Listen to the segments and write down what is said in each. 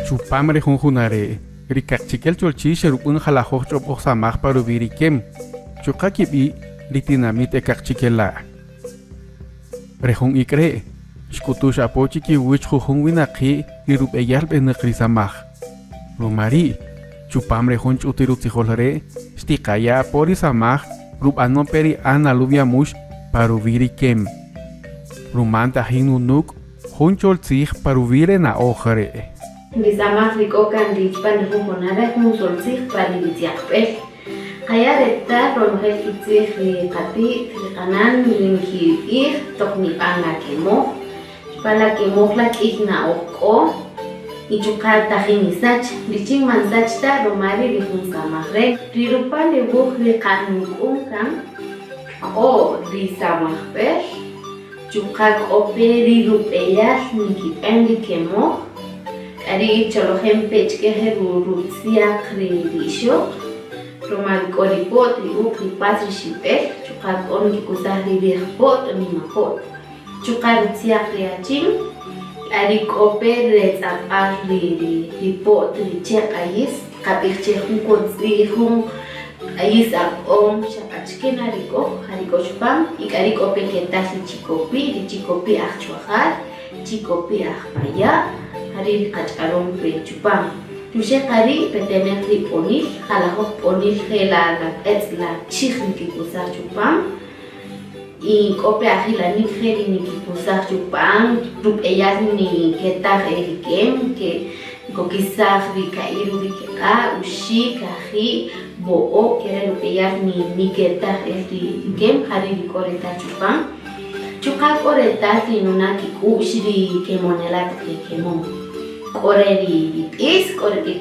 Chupam re jun juna re', ri Kaqchikel Cholchi xerub'än jalajoj ch'ob'oj samaj pa ruwi' ri kem, chuqa' kib'i' ri tinamït e kaqchikela'. Re jun ik' re', xk'utüx apo chi kiwäch jujun winaqi' ri rub'eyal b'enäq ri samaj. Ruma ri', chupam re jun ch'uti rutzijol re' xtiqaya' apo ri samaj rub'anon pe ri Ana Luvia Mux pa ruwi' ri kem. Ruma ntajin nunük' jun choltzij pa ruwi' re na'oj re'. Ri samaj ri k'o kan ri chpan ri jun juna' re' jun soltzij pa ri ritzyaqb'el. Qaya' retal ronojel kitzij ri qati't, ri qanan ri nkib'ij toq nib'an la kemoj. Chpan la kemoj la k'ïy na'oj k'o y chuqa' tajin nisach, richin ma nsach ta ruma ri' ri jun samaj re'. Ri rupan ri wuj ri qanuk'un kan k'o ri samajb'el. Chuqa' k'o pe ri rub'eyal nikib'en ri kemoj, k'ari' cholojen pe chike je' rutzyaq ri ixoq, ruma k'o ri po't, ri uq, ri pas, ri xib'el, chuqa' k'o nikikusaj ri ri'j po't o nima po't. Chuqa' rutzyaq ri achin, k'ari' k'o pe retz'ab'al ri po't, ri che' q'ayis, Nqab'ij che jun kotz'i'j, jun q'ayis aq'om, xa achike na ri k'o, ja ri k'o chupam, y k'a ri' k'o pe ketal ri chikopi', ri chikopi' aj chwajal, chikopi' aj pa ya', ja ri' ri qach'aron pe chupam. Chuxe' qa ri' peteneq ri b'onil, jalajoj b'onil je' la la q'etz' la chij nkikusaj chupam, y k'o pe ajilanik je' ri nikikusaj chupam, rub'eyal niketaj el ri kem, ke nkokisaj ri ka'i' ruwi' kiq'a', oxi', kaji', bo'o', kere' rub'eyal niketaj el ri kem, ja ri' ri k'o retal chupam. Chuqa' k'o retal ri nuna' kik'u'x ri kemonela' taq yekemon. K'o re ri b'is, k'o re ri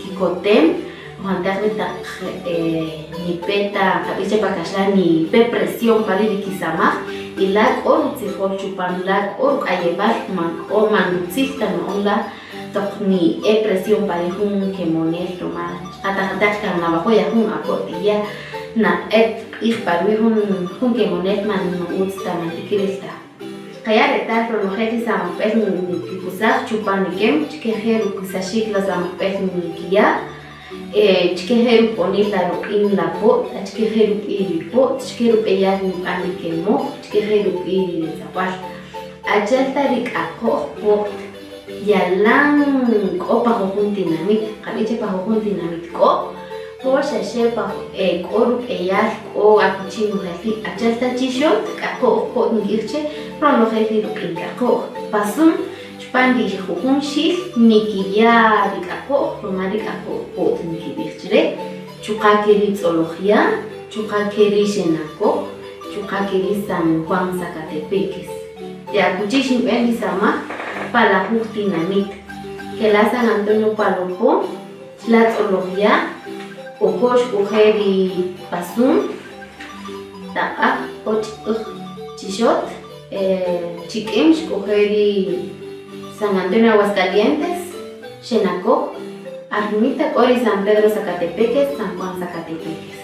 kikotem. Janteq ri taq nipe ta nqab'ij che pa kaxlan nipe presión pa ri' ri kisamaj y la k'o rutzijol chupam la k'o ruk'ayewal man k'o man rutzil ta nu'än la toq ni'e presión pa ri' jun kemonel ruma chqa ta janteq kan nawajo' yajun apo'tiya naq'et q'ij pa ruwi' jun jun kemonel man ütz ta man tikirel ta. Xqaya' retal ronojel ri samajb'el nikikusaj chupan ri kem, chike je' rukusaxik la samajb'el nikiya', chike je' rub'onil la ruq'in la po't, achike je' rub'i' ri po't, chike rub'eyal nib'an ri kemoj, chike je' rub'i' ri retz'ab'al. Achi'el ta ri k'aqo'j po't yalan k'o pa jujun tinamit, nqab'ij che pa jujun tinamit k'o, Po xa xe pa k'o rub'eyal k'o akuchi nujel ri' achi'el ta chi xot k'aqo'j po't nk'ij che ronojel ri ruq'in k'aqo'j. Pa sum, chpan ri jujun xil nikiya' ri k'aqo'j ruma ri k'aqo'j po't nkib'ij chre, chuqa' ke ri tz'oloj ya', chuqa' ke ri xenakoj, chuqa' ke ri San Juan Sacatepéquez. Ri akuchi xinb'en ri samaj pa lajuj tinamit, kela' San Antonio Palopó, Chla' tz'oloj ya', okox k'uje' ri pasun, taq'aj o ch'äj chixot, chik'im xk'uje' ri San Antonio Aguascalientes, Xenakoj, Armita k'o ri San Pedro Sacatepéquez, San Juan Sacatepéquez.